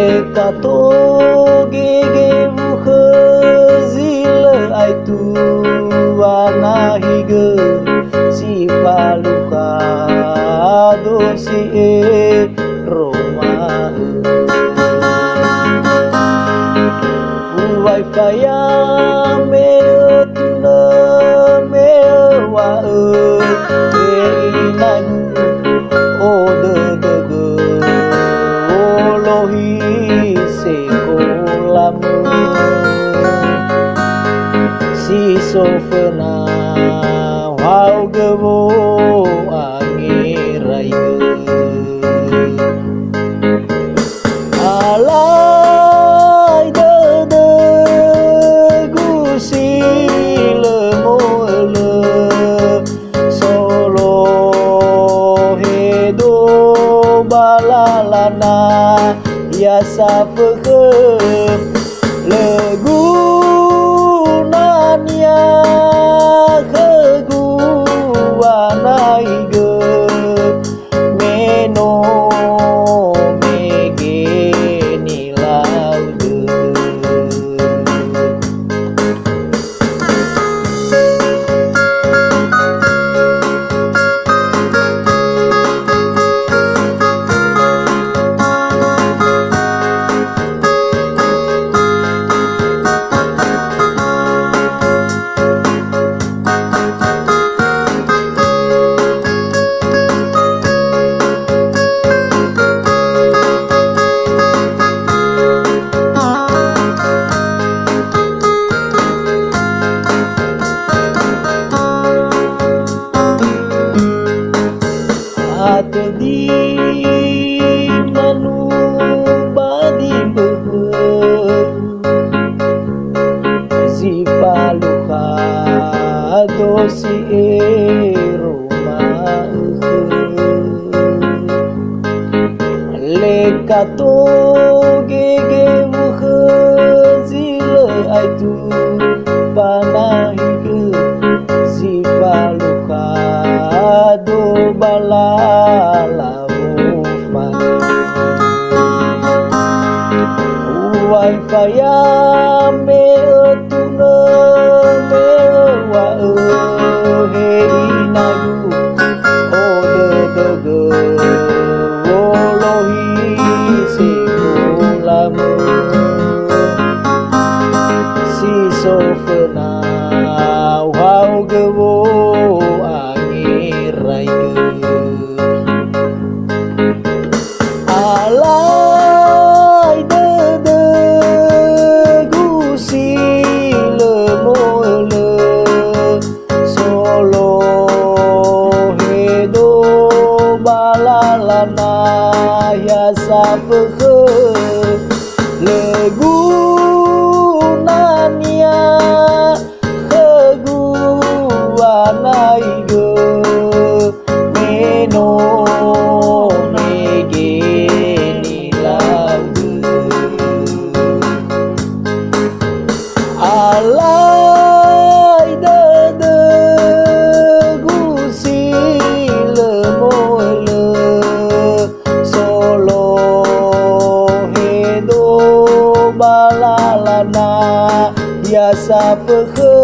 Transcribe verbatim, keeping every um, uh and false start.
Ekato gege wukhö zi lö aetu wanahigö si falukha dosi e Roma. Uŵai faya me ötunö me öŵa'ö, he inagu, o dödögö, o lohi sekolamö. Si so föna, haogö wo'angeraigö. Alai dödögu si lö mo'ölö, solohe do ba lalana ya safökhö. Lö gunania khögu wanaigö, me no mege nilau dödö. Atö di manu ba di mböhö, zi falukha dosi ero ma'ökhö. Lekato gege wukhö zi lö aetu fanahigö, zi falukha do ba lala wofana. Uŵai faya me ötunö me öŵa'ö, he inagu, o dödögö, o lohi sekolamö. Si so föna, haogö wo'angeraigö. Alai dödögu si lö mo'ölö, solohe do ba lalana ya safökhö. Lö gunania khögu wanaigö, me no mege nilaugö. Alai dödögu si lö mo'ölö, solohe do ba lalana ya safökhö.